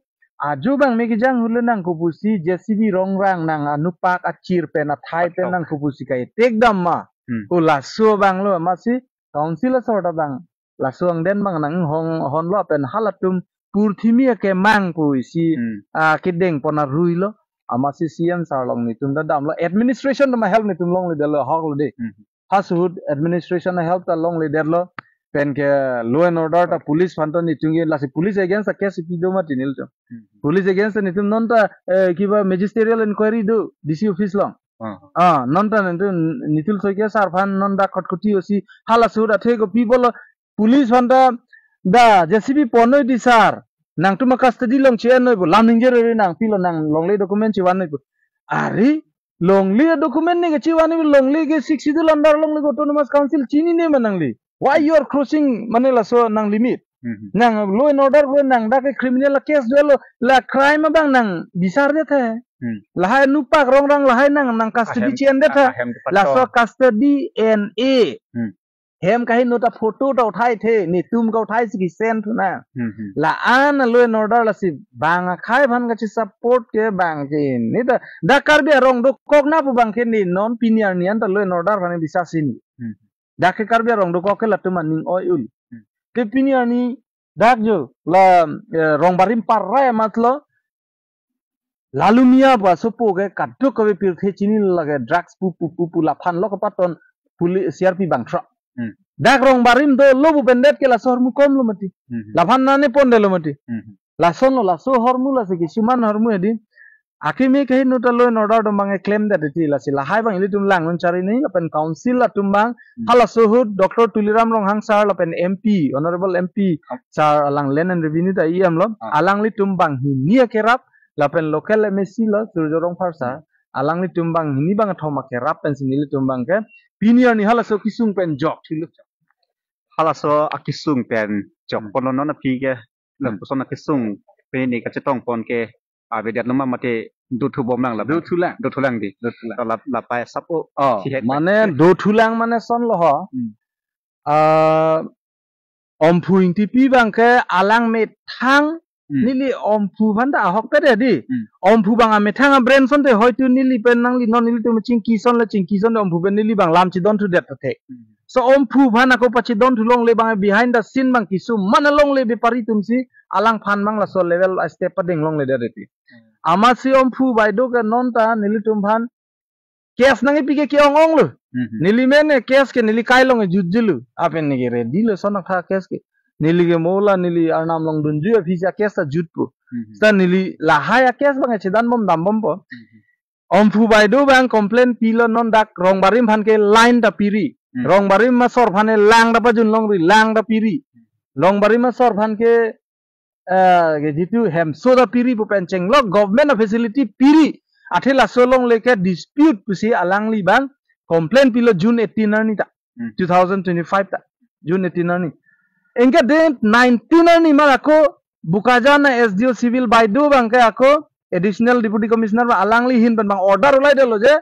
ajo abang me kejang ahut le nang kopusi J C B rongrang nang anupak achir pen athai pen Patok. nang kopusi kai tek dam ma. Hmm. O laso abang lo amatsi council asor ta abang. Laso angdeng abang nanghon lo pen halatum purthimi akemang pusi Hmm. ah, kedeng pon arui lo. Amatsi C M sir along netum ta damlo administration atum help netum longledetlo ahok lo de. Hmm. Halaso ahut administration ahelp ta longledetlo. Pen ke law and order ta police aphan ta netum ke lasi police against ta case ipi do mati nelitum. Hmm. Police against ta netum non ta, eh, kiba magisterial inquiry do D C office along. Ah. Ah, non ta netum Nitul Saikia sir aphan non ta Khatkhati O C halaso ahut athe kopi pulo police aphan ta da J C B ponnoi di sir. Nangtum a custody along che-ennoi pu lam ningje rere nang pilo nang longle document chevan noi pu. Are longle document ne kechevan ne longle ke Sixth Schedule under longle ke autonomous council chinine ma nangli. Why you are crossing mane laso nang limit? Hmm. Nang law and order pu nang dak ke criminal case dolo, la crime abang nang bisar det he. Hmm. Lahai nupak rongrang lahai nang, nang custody Ahem, chi-en det he. ahem depat Laso to. custody en-e. Hmm. Hem kahin no ta photo ta uthai the, netum ka uthai si ki-send thu na. Hmm, hmm. La-an law and order lasi bang akhei aphan kachi support ke bang ke. Ne ta, dak Karbi arong dokok na pu bang ke ne non pini arni an ta law and order aphan bisasi ne. Hmm. Dak ke Karbi arong dokok ke latum aning oi-un. Hmm. Te pini arni dak jo la, eh, Rongbarim parai amat lo Lalu Mia pu asopo ke kadokave pirthe chini lage drugs pu pu pu pu laphan lo kepaton puli C R P bangthrok. Hmm. Dak Rongbarim dolo pu pendet ke laso ahormu kom lo mati. Hmm. Laphan nane pondetlo mati. Hmm. Lason lo laso ahormu lasi kisuman ahormu edi. Akimi kahin no ta law and order atum bang keklem det eti lasi lahai bang ilitum lang non chari ni lapen council atum bang Hmm. halaso ahut Doctor Tuliram Ronghang sir lapen M P, Honorable M P Ah. sir alang Land and Revenue ta E M lo, Ah. alanglitum banghini akerap lapen local M A C lo Surjya Rongphar sir, Hmm. alanglitum banghini bangkethom akerap pensi nelitum bang ke pini arni halaso akesung pen jok thulo. Halaso akesung pen jok Hmm. ponlo non aphi ke, Hmm. lapuson akesung pen ne kachetong pon ke avedet lo ma mate dothu bom lang la. Dothu lang. Dothu lang di. Dothu lang. La, lapai sap o. Oh, Sihet mane dothu lang mane son lo ho. Hmm. Ah, Omphu Ingtipi bang ke alang methang Hmm. neli Omphu aphan ta ahok ke de di. Hmm. Omphu bang amethang a-branch son te hoitu neli pen nangli non nelitum chingki son le chingki son de Omphu pen neli bang lam chidon thu det ta thek. Hmm. So Omphu aphan ako pachidon thu longle bang behind the scene bang kisuman alongle bepari atum si alangphan bang laso level a step padeng longle det eti. Hmm. Amatsi Omphu Baideo ke non ta nelitum aphan case nangkepi ke ke-ong-ong lo. Mhm. Neli mene case ke neli kai along jutjilo. Apen ne ke ready lo son akha case ke. Neli ke mo la neli arnam along dunju aphi si a-case ta jutpo. Mhm. Seta neli lahai a-case bang chedan bom dam bompo. Mhm. Omphu Baideo bang complaint pilo non dak Rongbarim aphan ke line ta piri. Hmm. Rongbarim asor aphan ke lang ta pajun longri, lang ta piri. Rongbarim asor aphan ke, eh, ke jitu hemso ta piri pu pen chenglok government a-facility piri. Athe laso alongle ke dispute pusi alangli bang complaint pilo June eighteen arni ta. Hmm. Two thousand twenty-five ta. June eighteen arni. Anke date nineteen arni mar ako Bokajan a-S D O Civil Baideo bang ke ako Additional Deputy Commissioner ba alangli ahin pen bang order ulai detlo je.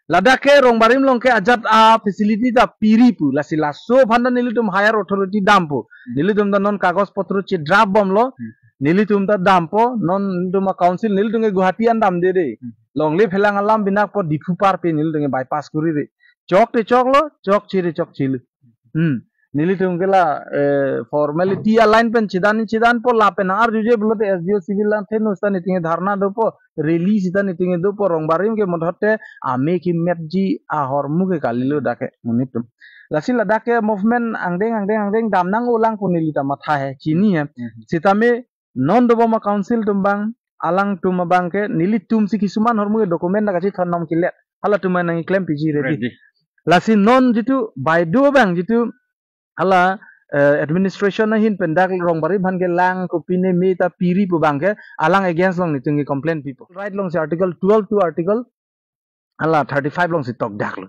Ladak ke Rongbarim along ke ajat a-facility ta piri pu. Lasi laso aphan ta nelitum higher authority dampo. Hmm. Nelitum ta non kagos potro che-draft bomlo. Hmm. Nelitum ta dampo, non nelitum a-council, nelitum ke Guwahati an damde de. Hmm. Longle phelang alam binakpo Diphu parpe nelitum ke bypass kori re. Chok te choklo, chokche te chokchelo. Hmm. Nelitum ke la, eh, formality a-line pen chedan chedanpo lapen arjuje pulote S D O Civil lang thenu seta nelitum ke dharna dopo, rally seta nelitum ke dopo Rongbarim ke modhotte ame kemetji ahormu ke kalilo dak ke monit atum. Lasi ladak ke movement angdeng angdeng angdeng dam nang-olang pu neli ta matha he, chini he. Mhm. Sitame non dobom a-council atum bang, alangtum abang ke, nelitum si kisuman ahormu ke document ta kachethon nom kilet. Halatum nangkeklem piji ready. Ready. Lasi non jitu Baideo bang jitu hala, eh, administration ahin pen dak Rongbarim aphan ke lang kopine me ta piri pu bang ke, alang against along nelitum ke complaint pipo. Right along si article twelve to article hala thirty-five along si tokdaklo.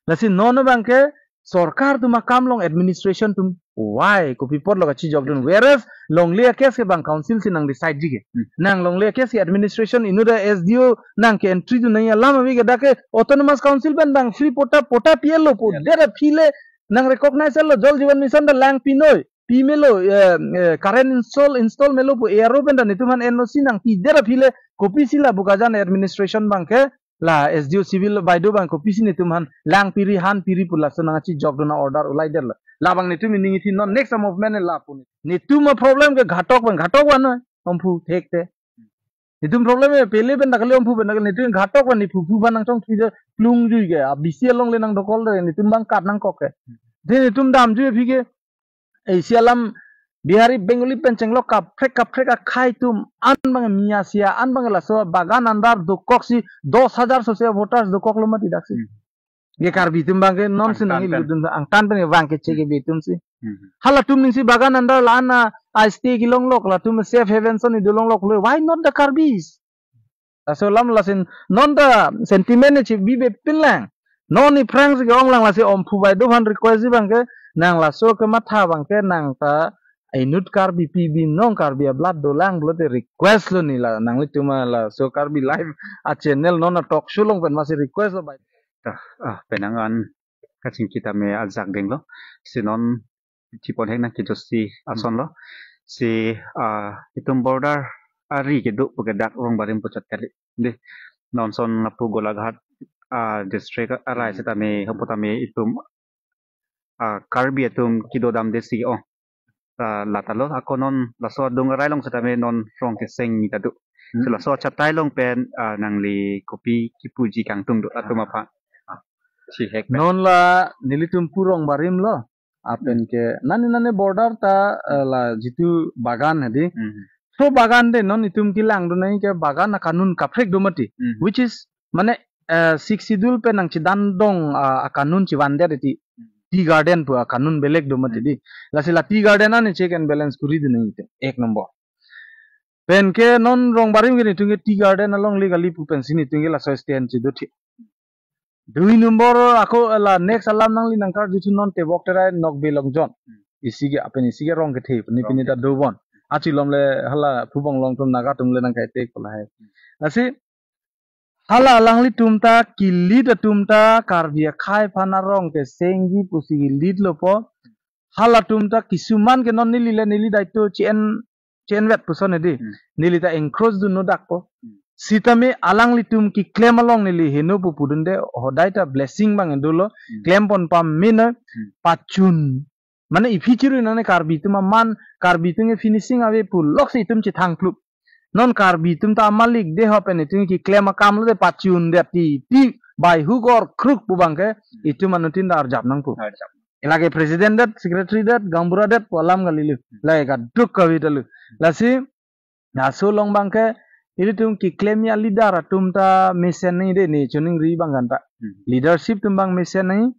Lasi non abang ke sorkar atum akam along administration atum why kopi apotlo kachijokdun. Whereas longle a-case ke bang council si nang decide ji ke. Hmm. Nang longle a-case ke administration inut a-S D O nang ke-entry dun nangji alam ave ke dak ke autonomous council pen bang free patta, patta pi-etlo pu. Yeah. Dera phile nang recognize lo Jal Jeevan Mission ta lang pinoi. Pimelo, eh, eh, current install, install melo pu A R O pen ta nelitum aphan N O C nangpi dera phile kopisi la Bokajan administration bang ke la S D O Civil Baideo bang kopisi nelitum aphan lang piri han piri pu laso nangkachijokdun a-order ulai detlo. Labang nelitum ining ithi non next a-movement lapu ni. Nelitum a-problem ke Ghatok bang, Ghatok bang noi, Omphu thekte. Nelitum problem e pele pen dak kali Omphu pen dak kali nelitum Ghatok bang ni phuphu bang nangchongthu je plung jui ke, a-B C alongle nangdokok de, nelitum bang kat nangkok ke. De nelitum damjui aphi ke, eh, isi alam Bihari, Bengali pen chenglok kaprek kaprek akhei atum an bang Miya Siya an bang laso bagan andar dokoksi dos hajar sose voters dokoklo mati daksi. Hmm. Ke Karbi atum bang ke non si Angtan nangji pen. Ludun angtan pen bang ke che ke Hmm. Karbi atum si. Hmm. Halatum ning si bagan andar la-an a-stay kelonglok latum safe haven son idu longloklo. Why not the Karbis? Laso alam lason non ta sentiment ne chibi be pinlang. Non ni phrang si ke-ong lang lasi Omphu Baideo aphan request ji bang ke nang laso kematha bang ke nang ta inut Karbi pi binong Karbi ablood dolang pulote request lo neli la nanglitum laso Karbi Live a channel non a talk show along pen masi request lo bai. Ta, ah, penang an kachingki tame ajak denglo. Si non chipon hek nang kijosi ason lo. Si, ah, itum border ari kedo pu ke dak Rongbarim puchot kali. Dei, non son lapu Golaghat, ah, district arai, hmm, setame, hapu tame itum, ah, Karbi atum kedo damde si, oh. Ah, la ta lo, ako non laso adung arai along setame non rong keseng ni ta do. Hmm. So laso achatai along pen, ah, nangli kopi kipuji kangtung do atum aphan. Ah, si hek pen. Non la nelitum pu Rongbarim lo. Apen ke nani nani border ta, eh, la jitu bagan hadi. Hmm. So bagan dei non itum kelang do nai ke bagan akanun kaprek do mati. Hmm. Which is mane, eh, Sixth Schedule pen nangchedandong, ah, akanun chivandet iti. Hmm. Tea garden pu akanun belek do mati, hmm, dei. Lasi la tea garden ani check and balance kuri do nai itum. Ek number. Pen ke non Rongbarim ke nelitum ke tea garden along legally pu pensi nelitum ke laso stand chedo thi. Dui number ako la next alam nangli nangkarju thu non Tebok Terai Nokbe Longjon. Hmm. Isi ke apen isi ke rong kethe pini, rong pini ta kethe. Dobon. Achi lom le hala Phubong Longtum Naga atum le nangkai tek pula hai. Hmm. Lasi hala alanglitum ta ki-lead atum ta Karbi akhei aphan arong kesengji pusi ki-lead lo po. Halatum ta kisuman ke non neli le neli daito chi-en chi-envet puson hadi. Hmm. Neli ta encroach dun no dak po. Hmm. Sitame alanglitum keklem along neli heno pu pudunde hodai ta blessing abang dolo. Hmm. Klempon pame noi. Hmm. Pachun. Mane iphi chiru nane Karbi atum aman, Karbi atum ke finishing ave pu loksi itum chethang plup. Non Karbi atum ta amalik dei ho pen itum keklem akam lote pachun det ti, ti by hook or crook pu abang ke itum anuttin ta arjap nangpo. Arjap. Lake president det, secretary det, gaonbura det pu alam kali lo. Lake kaduk kave ta lo. Lasi laso along abang ke ilitum keklemji a-leader atum ta mesen nai dei, ne choningri abang kan ta. Hmm. Leadership atum abang mesen nai.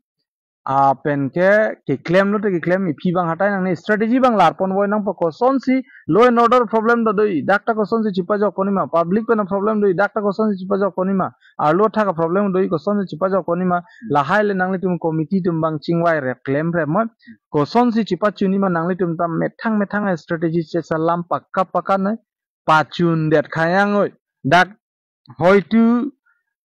Apen ke keklem lote keklem, iphi abang hatai nangne, strategy abang larpon voi nangpo, kosonsi law and order problem do doi, dak ta kosonsi chipajokpon ima, public pen problem doi, dak ta kosonsi chipajokpon ima, arlo thak a-problem doi, kosonsi chipajokpon ima. Hmm. Lahai le nanglitum committee atum abang chingvai rep klem rep mo. Kosonsi chipachun ima nanglitum ta methang methang a-strategy chesa lam pakka pakka noi. Pachun det khayang oi. Dak hoitu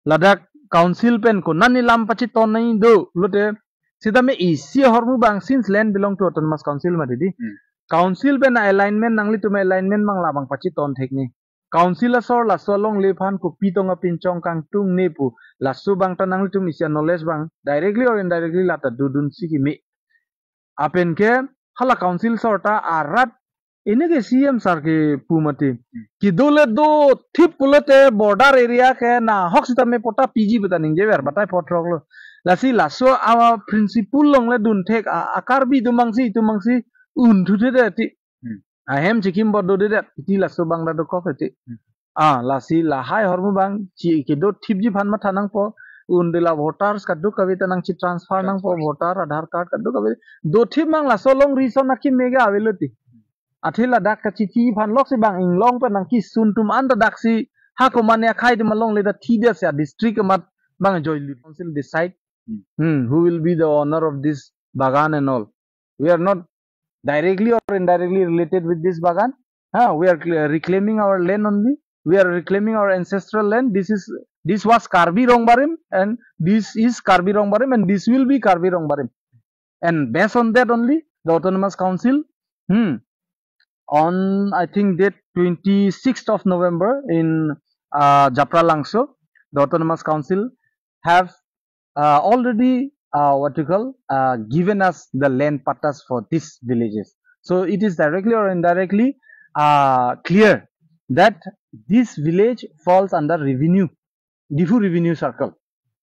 ladak council pen konani lam pachiton nai do lote. Sitame isi ahormu abang since land belong to autonomous council mati dei. Hmm. Council pen alignment nanglitum alignment abang labang pachiton thek ni. Council asor laso alongle aphan kopi tong apinchong kangtung ne pu laso abang ta nanglitum isi a-knowledge abang directly or indirectly la ta dodunsi keme. Apen ke hala council asor ta arat ini ke C M sir ke pu mati. Kedo le do thip pulote border area ke nahok sitame patta piji pu ta ningjever batai photrok lo. Lasi laso a-principle along le dun thek a, a-Karbi atum abangsi itum abangsi un thu the det ti. Hmm. Ahem chikim bor do det ti laso abang ta dokok ti. Hmm. Ah, lasi lahai ahormu abang chi kedo thipji aphan matha nangpo, un de la voters kaduk kave ta nangchi transfer nangpo, transfer. Voter, Aadhaar card kaduk kave. Do thip abang laso along reason akeme ke avelo ti. Athe ladak kachithiji aphan loksi abang inglong pen nangkisun atum an ta daksi ha komane akhei atum alongle ta thi det si a-district amat abang jointly council decide. Hmm. Hmm, who will be the owner of this bagan and all. We are not directly or indirectly related with this bagan. Huh? We are cl-, reclaiming our land only. We are reclaiming our ancestral land. This is, this was Karbi Rongbarim, and this is Karbi Rongbarim, and this will be Karbi Rongbarim. And based on that only, the Autonomous Council, hmm, on, I think, date twenty-sixth of November in, uh, Japralangso, the Autonomous Council have, uh, already, uh, what you call, uh, given us the land pattas for these villages. So it is directly or indirectly, uh, clear that this village falls under revenue, Diphu revenue circle.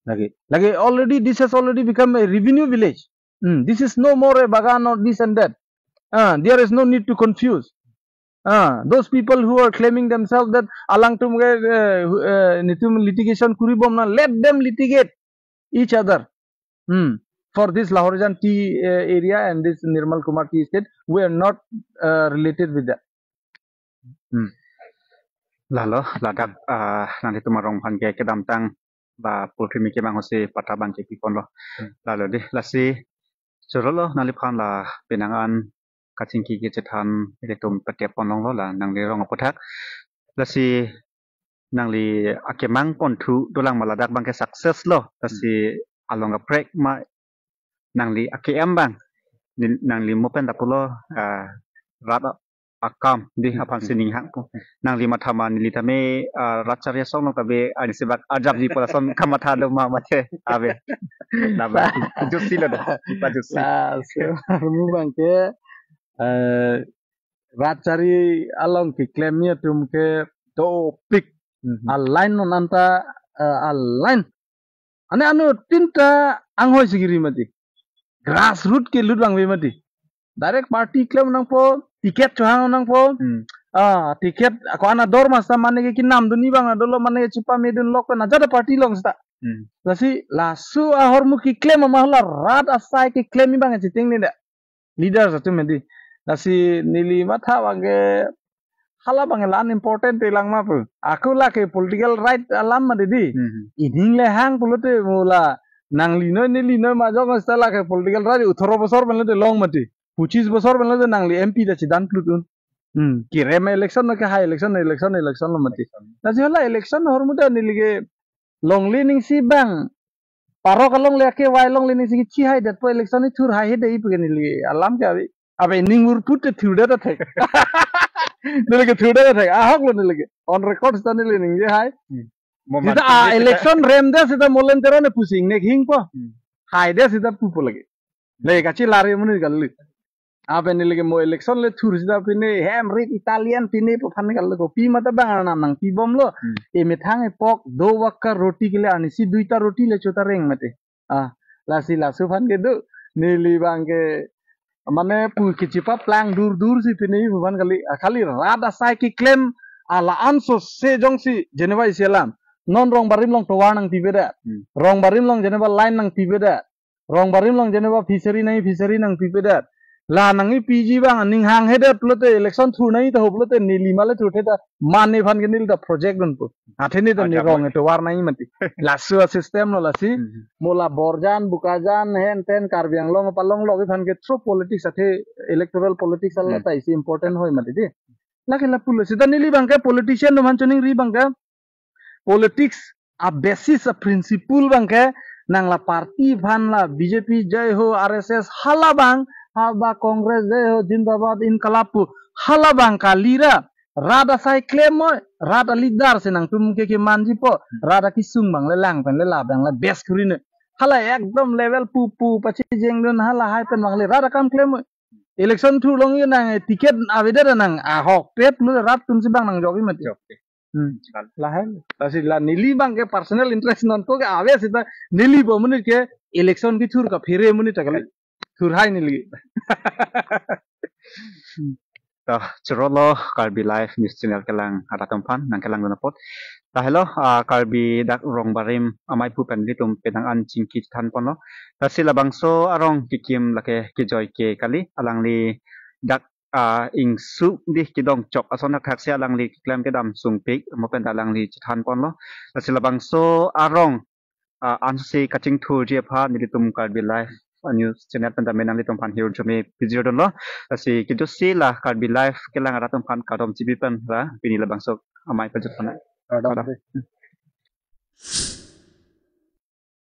Lake, lake already, this has already become a revenue village. Hmm, this is no more a bagan or this and that. Ah, there is no need to confuse. Ah, those people who are claiming themselves that alangtum ke, eh, eh, nelitum litigation kuribom na, let them litigate each other. Hmm. For this Lahorijan tea, eh, area and this Nirmal Kumar tea estate, we are not, uh, related with that. Hmm. Lalo, ladak, ah, nanglitum arong aphan ke kedamtang ba pulthimi kemang hosi patta abang ke pipon lo. Hmm. Lalo dei, lasi choro lo nangliphan la penang an kachingki kachethan ilitum patep pon longlo la nangli rong aputhak. Lasi nangli akemang ponthu dolang ma ladak abangke success lo. Lasi along kaprek ma nangli ake-em abang. Ni-, nangli mo pen ta pulo, ah, rat a-, akam dei Hmm. aphan sining hangpo. Nangli matha ma neli tame, ah, rat chari asong lo kabe ani sebak ajapji pu lason kamatha do ma mate. Ave. Naba. Jusi lo da. Jusi. Laso ahormu abangke, eh, rat chari along keklem atum ke dopik. Mhm. A-line non anta, eh, a-line. Ane anuttin ta anghoi si kiri mati. Grassroot kelut abang ave mati. Direct party klem nangpo, ticket chohang nangpo. Hmm. Ah, ticket ako ana dor masa mane ke kinam dun-i abang dolo mane ke chipamedun lok pen ajat party along seta. Hmm. Lasi laso ahormu keklem ama hala rat asai keklem abang chiting ni da. Leaders atum dei. Lasi neli matha abangke hala abangke la-an important te lang ma pu. Ako lake political right alam ma dei. Hmm. Ining le hang pulote mo la nangli noi neli noi majok seta lake political right othoro bosor pen lote long mati. Pochis bosor pen lote nangli M P ta chedan plut un. Hmm. Kirem election no ke hai election, election, election lo mati. Lasi hala election ahormu ta neli ke longle ning si abang. Parok along le ake wai longle ning si kichi hai det po election ni thur hai he dei pu ke neli alam ke ave. Ave ning urput te thur det athek. Neli ke thur det athek. Ahok lo neli ke. On record seta neli ning je hai. Hmm. Mo Seta mati ah, seta election rem det seta Molen Teron ne pusing nek hing po. Hmm. Hai det seta pupo lake. Le kachi lari muni kali. Aben neli ke mo election le thur seta pine hem rit Italian pine po phan kali ko pi mata bang anam nangpi bomlo. Hmm. E methang epok do vakka roti ke le ani si duita roti le chota reng mate. Ah, lasi laso aphan ke do neli abangke mane pu kechipaplang dur dur si pine pu aphan kali, ah, khali rat asai keklem ala anso se jongsi jeneba isi alam. Non rong barim along tovar nangpipedet. Hmm. Rong barim along jeneba line nangpipedet. Rong barim along jeneba fishery nang fishery nangpipedet. La nangpiji abang ning hang he det pulote election thur nangji ta ho pulote neli ma le thurthe ta mane aphan ke neli ta project dunpo. Athe ni ta ni Ajab rong mati. Etovar nangji mati. Laso system lo lasi. Hmm. Mo la Borjan, Bokajan, hen ten Karbi Anglong palong lok aphan ke through politics athe electoral politics ala Hmm. ta isi important hoi mati dei. Lake lapulo seta neli abangke politician atum aphan choningri abangke politics a-basis a-principle abangke nang la party aphan la B J P jai ho, R S S hala abang, haba Congress jai ho, zindabad, inqilab pu hala abang kali ra, rat asai klem moi, rat a-leader si nangtum ke kemanji po, rat akesung abang le lang pen le la abang le best kuri noi. Hala ekdom level pu pu pachejeng dun hala hai pen abang le rat akam klem moi. Election thur longji nang ticket avedet nang ahokpet lo rat atum si abang nangjokji mati. Jokji. Hmm. Lahai. Lasi la neli abangke personal interest non ko ke ave seta neli bo monit ke election kethur kaphere monit ta kali. Thur hai neli. To, choro lo Karbi Live News Channel kelang arat atum aphan nangkelang dun apot. Lahelo, ah, Karbi dak rong barim amei pu pen ilitum penang an chingki chethan ponlo. Lasi labangso arong kekim lake kejoi ke kali alangli dak ah, ingsuk dei kedong chok ason thakthak si alangli keklem kedam sungpik, mo pen ta alangli chethan ponlo. Lasi labangso arong, ah, ansi kachingthurji aphan nelitum Karbi Live News Channel pen ta me nanglitum aphan hirjume pajir dunlo. Lasi kejutsi la Karbi Live kelang arat atum aphan kardom chibi pen ra pini labangso amei pajut pon nang. Kardom. Kardom.